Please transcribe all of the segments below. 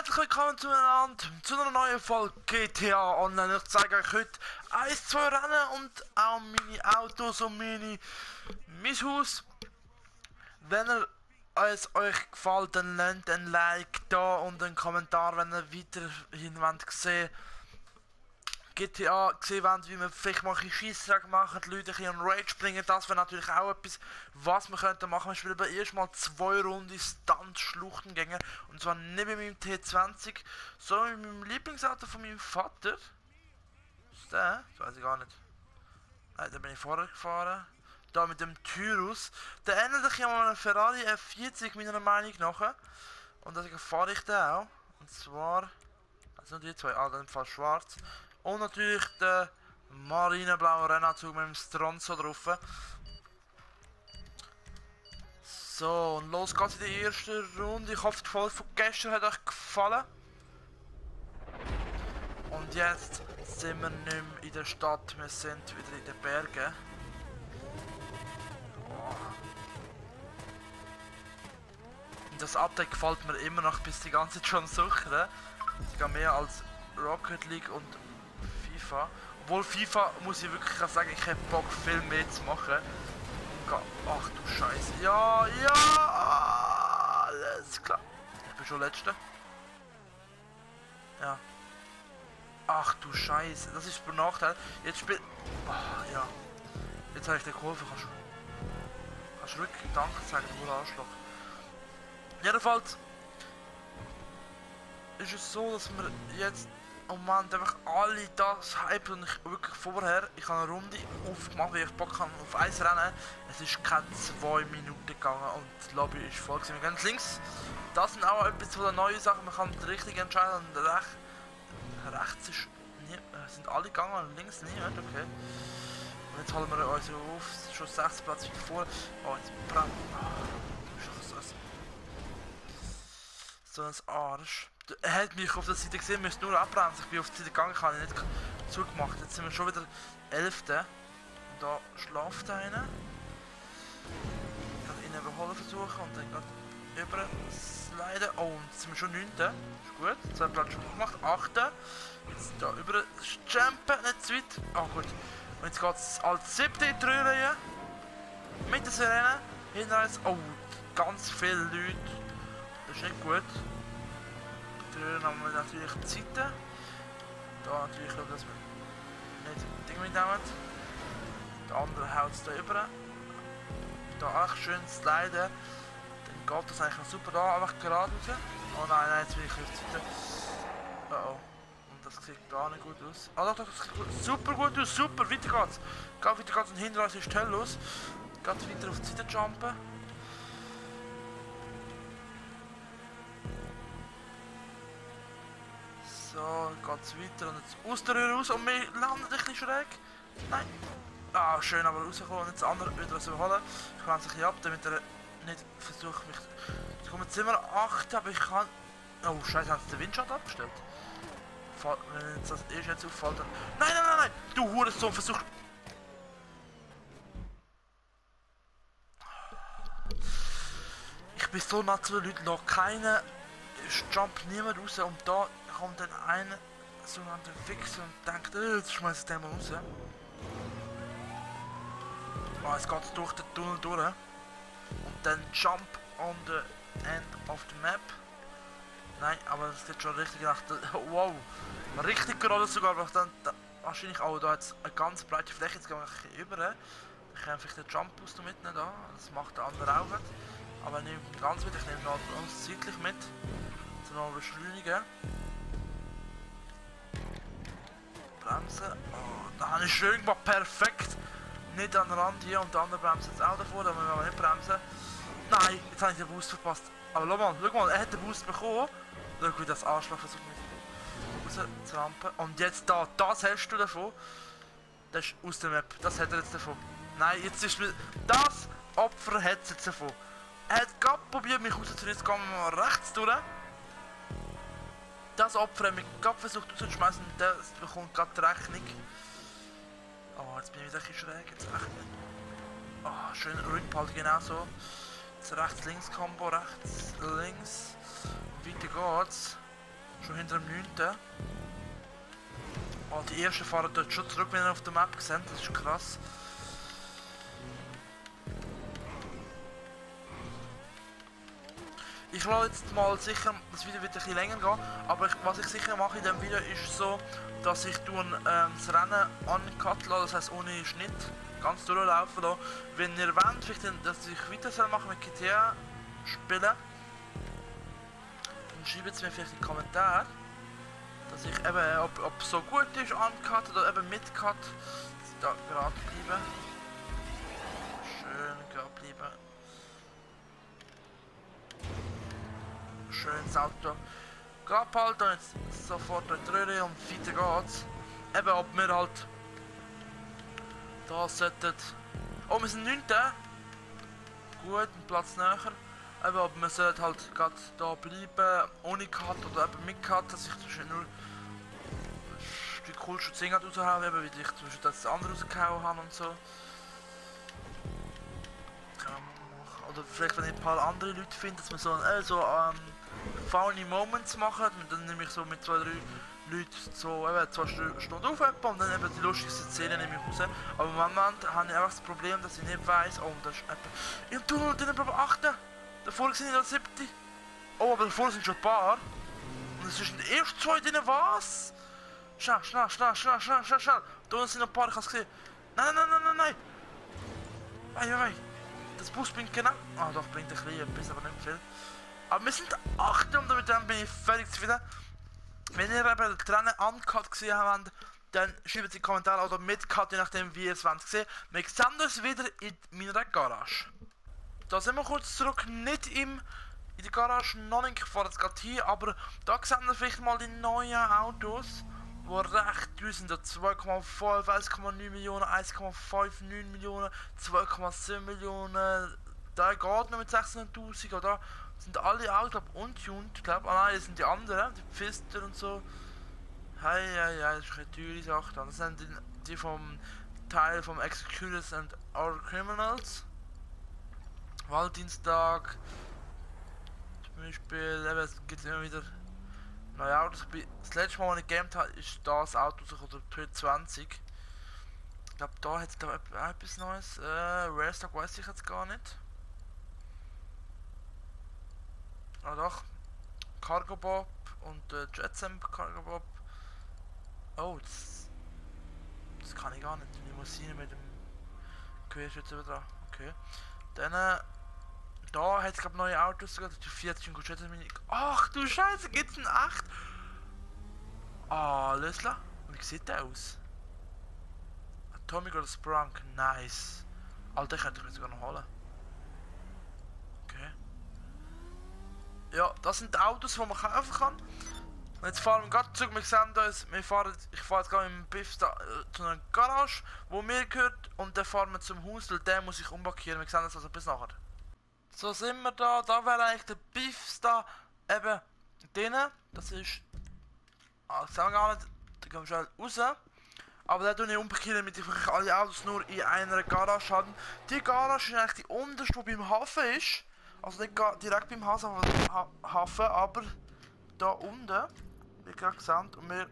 Herzlich willkommen zueinander, zu einer neuen Folge GTA Online. Ich zeige euch heute 1, 2 Rennen und auch meine Autos und mein Haus. Wenn es euch gefällt, dann lasst ein Like da und einen Kommentar, wenn ihr weiterhin sehen wollt. GTA gesehen wollt, wie wir vielleicht mal ein Scheissdreck machen, die Leute ein bisschen in Rage bringen, das wäre natürlich auch etwas, was wir könnten machen. Wir spielen aber erstmal 2 Runden Stunt-Schluchtengänge und zwar nicht mit meinem T20, sondern mit meinem Lieblingsauto von meinem Vater. Ist der? Das weiß ich gar nicht. Nein, da bin ich vorher gefahren. Da mit dem Tyrus. Der ändert sich ja mal einen Ferrari F40 meiner Meinung nach. Und deswegen fahre ich den auch. Und zwar, also nur die zwei, in dem Fall schwarz. Und natürlich der marineblaue Rennanzug mit dem Stronzo drauf. So, und los geht's in die erste Runde. Ich hoffe, die Folge von gestern hat euch gefallen. Und jetzt sind wir nicht mehr in der Stadt, wir sind wieder in den Bergen. Und das Update gefällt mir immer noch, bis die ganze Zeit schon suchen. Sogar mehr als Rocket League und FIFA. Obwohl FIFA, muss ich wirklich sagen, ich hätte Bock viel mehr zu machen. Ach du Scheiße. Ja, ja, alles klar. Ich bin schon Letzter. Ja. Ach du Scheiße, das ist der Nachteil. Jetzt spielt. Oh, ja. Jetzt habe ich den geholfen. Kannst du ruhig Danke sagen, du Arschloch. Jedenfalls ist es so, dass wir jetzt im Moment einfach alle das Hype und ich wirklich vorher, ich habe eine Runde aufgemacht, weil ich Bock habe auf ein Rennen. Es ist keine 2 Minuten gegangen und die Lobby ist voll gewesen. Wir gehen links. Das sind auch etwas von den neuen Sachen, man kann richtig entscheiden und rechts ist nie, sind alle gegangen und links niemand, okay. Und jetzt holen wir uns auf, schon 6 Platz wieder vor. Oh, jetzt brennt. So ein Arsch. Er hat mich auf der Seite gesehen, müsste nur abbremsen. Ich bin auf die Seite gegangen, ich habe ihn nicht zugemacht. Jetzt sind wir schon wieder 11. Und da schläft einer. Ich kann ihn überholen versuchen und dann geht über sliden. Oh, und jetzt sind wir schon 9. Ist gut. 2 Plätze schon gemacht. 8. Jetzt da über jumpen, nicht zu weit. Ah, gut. Und jetzt geht es als 7. in die Reihe. Mit der Sirene. Hinter uns. Oh, ganz viele Leute. Das ist nicht gut. Dann haben wir natürlich die Seite. Da natürlich schauen, dass wir nicht Ding mitnehmen. Der andere haut es da über. Da echt schön sliden. Dann geht das eigentlich noch super da, einfach gerade raus. Oh nein, nein, jetzt bin ich auf die Seite. Oh. Und das sieht gar nicht gut aus. Ah doch, das sieht gut, super gut aus, super, weiter geht's. Weiter geht's und hinter uns ist die Hölle los. Geht weiter auf die Seite jumpen. So, geht's weiter und jetzt aus der Röhre raus und wir landen ein bisschen schräg. Nein. Ah, schön, aber rausgekommen und jetzt andere wieder was überholen. Ich kann sich ab, damit er nicht versucht mich... Jetzt kommen jetzt immer 8, aber ich kann... Oh, scheiße, hat den Windschatten abgestellt. Wenn jetzt das jetzt auffällt, dann... Nein, nein, nein, nein! Du Hurensohn, versuch... Ich bin so nah zu den Leuten, noch keine... Jump niemand raus und da kommt dann einer sogenannte Fixer und denkt, jetzt schmeiß ich den mal raus. Oh, jetzt geht es durch den Tunnel durch. Und dann Jump on the end of the map. Nein, aber das sieht schon richtig nach der, wow, richtig gerade sogar, aber dann wahrscheinlich auch da jetzt eine ganz breite Fläche, jetzt gehen wir ein bisschen über. Dann kann ich den Jump Booster mitnehmen da, das macht der andere auch nicht. Aber ich nehme ganz mit, ich nehme noch ganz seitlich mit. Jetzt noch beschleunigen. Bremsen. Oh, da habe ich schön gemacht, perfekt. Nicht an den Rand hier und der andere bremst jetzt auch davor, da müssen wir aber nicht bremsen. Nein, jetzt habe ich den Boost verpasst. Aber schau mal, er hat den Boost bekommen. Schau, wie das Arschloch versucht mit raus zu rampen. Und jetzt da, das hast du davon. Das ist aus der Map, das hat er jetzt davon. Nein, jetzt ist mir... Das Opfer hat es jetzt davon. Er hat gerade probiert, mich rauszuziehen, jetzt gehen wir mal rechts durch. Das Opfer hat mich gerade versucht rauszuschmeißen und der bekommt gerade die Rechnung. Oh, jetzt bin ich wieder ein bisschen schräg, jetzt echt nicht. Oh, schön Rückhalt, genau so. Jetzt rechts-links-Kombo, rechts-links. Weiter geht's. Schon hinter dem 9. Oh, die ersten fahren dort schon zurück, wenn ihr auf der Map seht. Das ist krass. Ich lasse jetzt mal sicher, das Video wird ein bisschen länger gehen, aber was ich sicher mache in diesem Video ist so, dass ich das Rennen uncut lasse, das heisst ohne Schnitt, ganz durchlaufen lasse. Wenn ihr wollt, vielleicht, dass ich weiter machen mit GTA spielen, dann schreibt es mir vielleicht in die Kommentare, dass ich eben, ob es so gut ist, uncut oder eben mit Cut, da gerade bleiben. Schön gerade bleiben. Schön das Auto gerade behalten und jetzt sofort in die Röhre und weiter geht's. Eben, ob wir halt da sollten. Oh, wir sind 9. Gut, ein Platz näher. Eben, ob wir sollten halt gerade da bleiben, ohne Cut oder eben mit Cut, dass ich nur die coolsten Dinge raushauen, eben, weil ich zum Beispiel das andere rausgehauen habe und so. Oder vielleicht, wenn ich ein paar andere Leute finde, dass wir so funny Moments machen, und dann nehme ich so mit 2, 3 Leuten so eben 2 Stunden auf und dann eben die lustigsten Szenen nehme ich raus. Aber im Moment habe ich einfach das Problem, dass ich nicht weiss, oh, das ist im Tunnel drinnen bleiben 8. Davor sind ich 7. Oh, aber davor sind schon ein paar. Und es sind erst 2 drinnen, was? Schnell. Da sind noch ein paar, ich habe es gesehen. Nein. Ei. Das Bus bringt genau. Ah, doch, bringt ein bisschen etwas, aber nicht viel. Aber wir sind 8 und damit bin ich fertig zufrieden. Wenn ihr eben das Rennen uncut gesehen habt, dann schreibt es in die Kommentare oder mit Cut, je nachdem wie ihr es wollt sehen. Wir sehen uns wieder in meiner Garage. Da sind wir kurz zurück, nicht in der Garage, noch nicht, ich fahre jetzt gerade hier, aber da sehen wir vielleicht mal die neuen Autos, die recht teuer sind. 2,5, 1,9 Millionen, 1,59 Millionen, 2,7 Millionen, da geht noch mit 600'000, oder? Sind alle Autos, glaube untuned, glaube nein, das sind die anderen, die Pfister und so. Hey, das ist eine teure Sache. Das sind die vom Teil vom Executors and Our Criminals. Wahldienstag. Zum Beispiel, eben, es gibt immer wieder neue Autos. Das letzte Mal, als ich gegamed habe, ist das Auto oder Tour 20. Ich glaube, da hat es etwas Neues. Rarestock weiß ich jetzt gar nicht. Ah doch. Cargo Bob und Jetsamp Cargo Bob. Oh, das kann ich gar nicht. Limousine mit dem Querschützer dran. Okay. Dann da hat es glaube neue Autos sogar. Die 40 und Jetsamp. Ach du Scheiße, gibt's ein 8? Ah, Lösler. Wie sieht der aus? Atomic oder Sprunk? Nice. Alter, ich könnte ich mir sogar noch holen. Okay. Ja, das sind die Autos, die man kaufen kann. Und jetzt fahren wir gerade zurück, wir sehen uns, ich fahre jetzt gerade mit dem Biff zu einer Garage, wo mir gehört, und dann fahren wir zum Haus, weil der muss ich umparkieren, wir sehen uns also bis nachher. So sind wir da wäre eigentlich der Biff da eben drinnen, das ist, das sehen wir gar nicht, da gehen wir schnell raus. Aber da tue ich umparkieren, damit ich wirklich alle Autos nur in einer Garage habe. Die Garage ist eigentlich die unterste, die beim Hafen ist. Also nicht direkt beim Hafen, aber da unten, wie gerade gesagt, und mein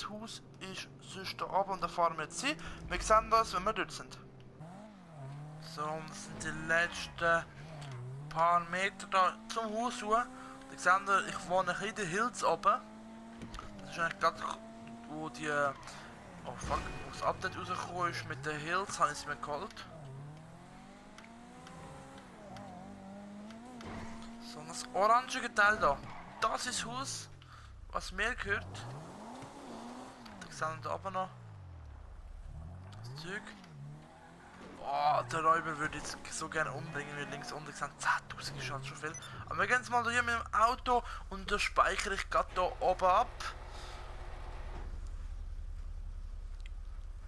Haus ist sonst da oben und da fahren wir jetzt hin. Wir sehen das, wenn wir dort sind. So, und das sind die letzten paar Meter da zum Haus hoch. Da seht ihr, ich wohne in den Hills oben. Das ist eigentlich gerade, wo die... Oh fuck, wo das Update rausgekommen ist mit den Hills, habe ich es mir geholt. So, das orangige Teil da. Das ist das Haus, was mir gehört. Da sehen wir da oben noch das Zeug. Oh, der Räuber würde jetzt so gerne umbringen, wie links unten gesagt 10.000 ist halt schon viel. Aber wir gehen jetzt mal hier mit dem Auto und das speichere ich gerade da oben ab.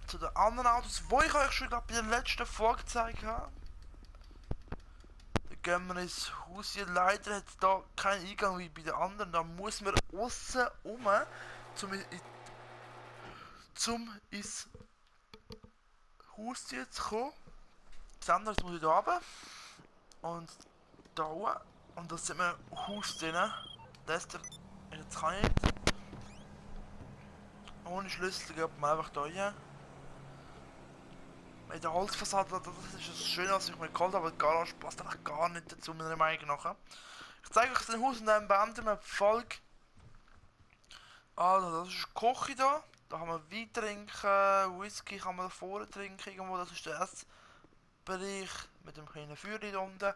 Zu den anderen Autos, wo ich euch schon bei der letzten Folge gezeigt habe. Da gehen wir ins Haus hier. Leider hat es da keinen Eingang wie bei den anderen. Da muss man außen rum, zum ins Haus hier zu kommen. Das andere muss ich da runter. Und da oben. Und da sind wir im Haus drin. Das ist jetzt kann ich nicht. Ohne Schlüssel geht man einfach da rein. In der Holzfassade, das ist das Schöne, was ich mir geholt habe, aber die Garage passt einfach gar nicht dazu, meiner Meinung nach. Ich zeige euch den Haus und dann beenden wir die Folge. Also, das ist die Küche da. Da kann man Wein trinken, Whisky kann man da vorne trinken irgendwo. Das ist der Essbereich mit dem kleinen Feuer da unten.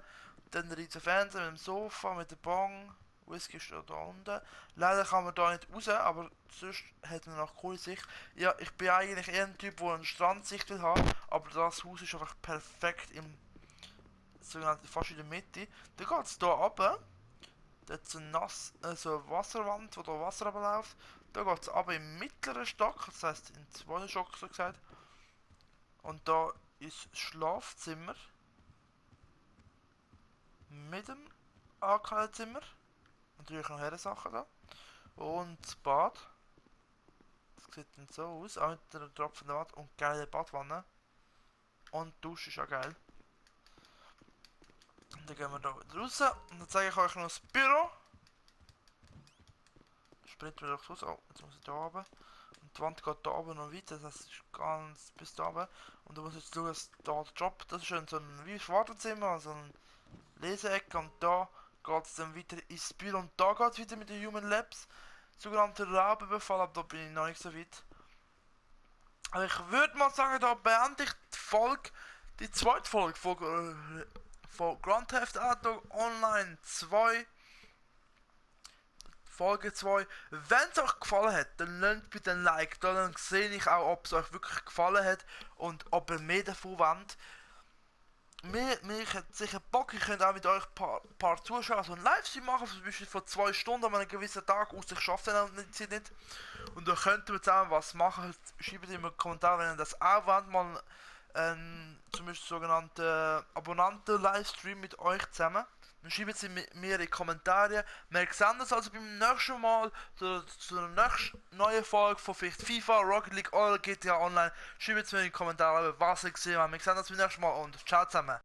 Dann der riesen Fernseher mit dem Sofa, mit der Bank. Whisky steht da unten. Leider kann man da nicht raus, aber sonst hat man noch coole Sicht. Ja, ich bin eigentlich eher ein Typ, der eine Strandsicht will haben, aber das Haus ist einfach perfekt im sogenannten fast in der Mitte. Dann geht es hier runter. Da hat so eine Wasserwand, wo da Wasser runterläuft. Da geht es aber im mittleren Stock, das heisst im zweiten Stock so gesagt. Und da ist das Schlafzimmer mit dem Ankleidezimmer. Natürlich noch Herrensachen da. Und das Bad. Das sieht dann so aus. Auch mit einer tropfenden Bad und geile Badwanne. Und die Dusche ist auch geil. Und dann gehen wir da wieder raus. Und dann zeige ich euch noch das Büro. Sprinten wir durchs Haus. Oh, jetzt muss ich da runter. Und die Wand geht da oben noch weiter. Das ist ganz bis da oben. Und du musst jetzt schauen, dass da der Job. Das ist so ein wie Wartezimmer, also ein Leseecke. Und da geht es dann weiter ins Büro. Und da geht es wieder mit den Human Labs. Sogenannter Raubenbefall, aber da bin ich noch nicht so weit. Also ich würde mal sagen, da beende ich die Folge, die zweite Folge von Grand Theft Auto Online 2, Folge 2. Wenn es euch gefallen hat, dann lasst bitte ein Like da, dann sehe ich auch, ob es euch wirklich gefallen hat und ob ihr mehr davon wollt. Mir hat sicher Bock, ich könnte auch mit euch ein paar Zuschauer so ein Livestream machen, zum Beispiel von 2 Stunden an einem gewissen Tag aus, ich schaffe dann die nicht. Und da könnten wir zusammen was machen, schreibt in den Kommentaren, wenn ihr das auch wollt, mal zum Beispiel sogenannten Abonnenten-Livestream mit euch zusammen. Dann schreibt sie mir in die Kommentare. Wir sehen uns also beim nächsten Mal zu einer nächsten neuen Folge von vielleicht FIFA, Rocket League oder GTA Online. Schreibt mir in die Kommentare, was ihr gesehen habt. Wir sehen uns beim nächsten Mal und ciao zusammen.